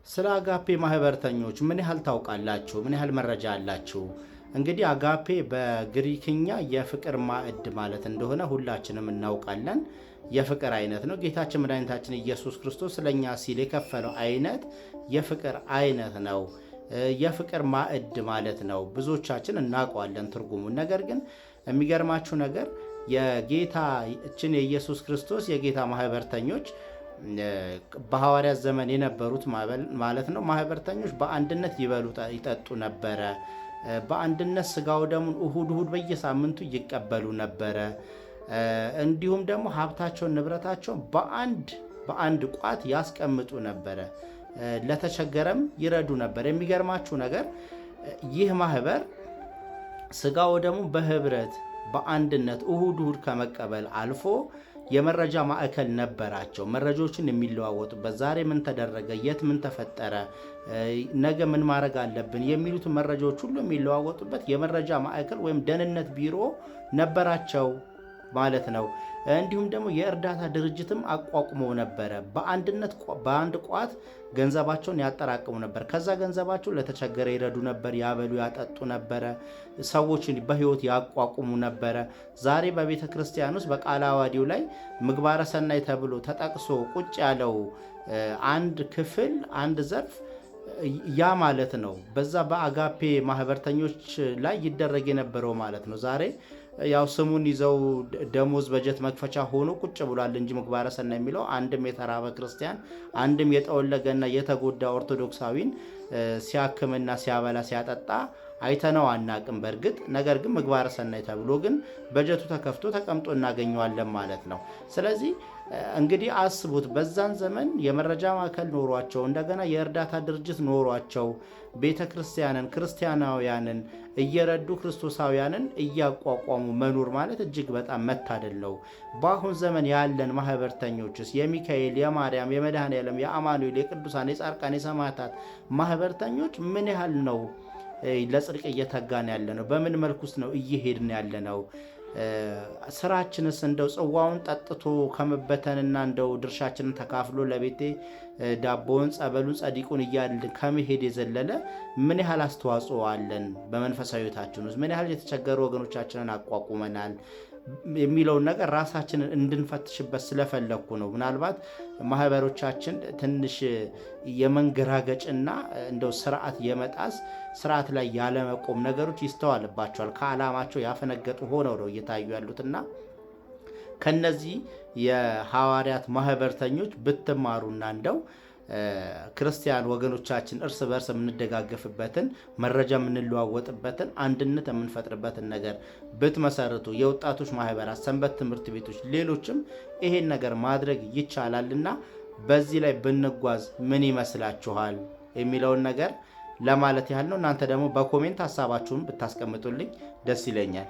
ስለ አጋፔ ማህበርተኞች ምን ያህል ታውቃላችሁ? ምን ያህል መረጃ አላችሁ? እንግዲህ አጋፔ በግሪክኛ የፍቅር ማዕድ ማለት እንደሆነ ሁላችንም እናውቃለን። የፍቅር አይነት ነው። ጌታችን መድኃኒታችን ኢየሱስ ክርስቶስ ስለኛ ሲል የከፈለው አይነት የፍቅር አይነት ነው። የፍቅር ማዕድ ማለት ነው። ብዙዎቻችን እናውቀዋለን ትርጉሙን። ነገር ግን የሚገርማችሁ ነገር የጌታችን የኢየሱስ ክርስቶስ የጌታ ማህበርተኞች፣ በሐዋርያት ዘመን የነበሩት ማለት ነው፣ ማህበርተኞች በአንድነት ይበሉ ይጠጡ ነበረ። በአንድነት ስጋው ደሙን እሁድ እሁድ በየሳምንቱ ይቀበሉ ነበረ። እንዲሁም ደግሞ ሀብታቸውን ንብረታቸውን በአንድ ቋት ያስቀምጡ ነበረ። ለተቸገረም ይረዱ ነበር። የሚገርማችሁ ነገር ይህ ማህበር ስጋው ደሙ በህብረት በአንድነት እሁድ እሁድ ከመቀበል አልፎ የመረጃ ማዕከል ነበራቸው። መረጃዎችን የሚለዋወጡበት፣ ዛሬ ምን ተደረገ፣ የት ምን ተፈጠረ፣ ነገ ምን ማድረግ አለብን የሚሉት መረጃዎች ሁሉ የሚለዋወጡበት የመረጃ ማዕከል ወይም ደህንነት ቢሮ ነበራቸው ማለት ነው። እንዲሁም ደግሞ የእርዳታ ድርጅትም አቋቁመው ነበረ። በአንድነት በአንድ ቋት ገንዘባቸውን ያጠራቅሙ ነበር። ከዛ ገንዘባቸው ለተቸገረ ይረዱ ነበር፣ ያበሉ ያጠጡ ነበረ፣ ሰዎችን በህይወት ያቋቁሙ ነበረ። ዛሬ በቤተ ክርስቲያን ውስጥ በቃለ ዓዋዲው ላይ ምግባረ ሰናይ ተብሎ ተጠቅሶ ቁጭ ያለው አንድ ክፍል፣ አንድ ዘርፍ ያ ማለት ነው። በዛ በአጋፔ ማህበርተኞች ላይ ይደረግ የነበረው ማለት ነው። ዛሬ ያው ስሙን ይዘው ደሞዝ በጀት መክፈቻ ሆኖ ቁጭ ብሏል እንጂ ምግባረ ሰናይ የሚለው አንድም የተራበ ክርስቲያን፣ አንድም የጠወለገና የተጎዳ ኦርቶዶክሳዊን ሲያክምና ሲያበላ ሲያጠጣ አይተነው አናቅም። በእርግጥ ነገር ግን ምግባረ ሰናይ ተብሎ ግን በጀቱ ተከፍቶ ተቀምጦ እናገኘዋለን ማለት ነው። ስለዚህ እንግዲህ አስቡት፣ በዛን ዘመን የመረጃ ማዕከል ኖሯቸው፣ እንደገና የእርዳታ ድርጅት ኖሯቸው፣ ቤተ ክርስቲያንን ክርስቲያናውያንን እየረዱ ክርስቶሳውያንን እያቋቋሙ መኖር ማለት እጅግ በጣም መታደል ነው። በአሁን ዘመን ያለን ማህበርተኞችስ የሚካኤል፣ የማርያም፣ የመድኃኔዓለም፣ የአማኑኤል፣ የቅዱሳን፣ የጻድቃን፣ የሰማዕታት ማህበርተኞች ምን ያህል ነው ለጽድቅ እየተጋን ያለ ነው? በምን መልክ ውስጥ ነው እየሄድን ያለ ነው? ስራችንስ እንደው ጽዋውን ጠጥቶ ከመበተንና እንደው ድርሻችንን ተካፍሎ ለቤቴ ዳቦውን፣ ጸበሉን፣ ጸዲቁን እያልን ከመሄድ የዘለለ ምን ያህል አስተዋጽኦ አለን? በመንፈሳዊ ሕይወታችን ውስጥ ምን ያህል የተቸገሩ ወገኖቻችንን አቋቁመናል የሚለውን ነገር ራሳችንን እንድንፈትሽበት ስለፈለግኩ ነው። ምናልባት ማህበሮቻችን ትንሽ የመንገራገጭና እንደው ስርዓት የመጣስ፣ ስርዓት ላይ ያለመቆም ነገሮች ይስተዋልባቸዋል። ከዓላማቸው ያፈነገጡ ሆነው ነው እየታዩ ያሉትና ከነዚህ የሐዋርያት ማህበርተኞች ብትማሩና እንደው ክርስቲያን ወገኖቻችን እርስ በርስ የምንደጋገፍበትን፣ መረጃ የምንለዋወጥበትን፣ አንድነት የምንፈጥርበትን ነገር ብትመሰርቱ፣ የወጣቶች ማህበራት፣ ሰንበት ትምህርት ቤቶች፣ ሌሎችም ይሄን ነገር ማድረግ ይቻላልና በዚህ ላይ ብንጓዝ ምን ይመስላችኋል የሚለውን ነገር ለማለት ያህል ነው። እናንተ ደግሞ በ comment ሀሳባችሁን ብታስቀምጡልኝ ደስ ይለኛል።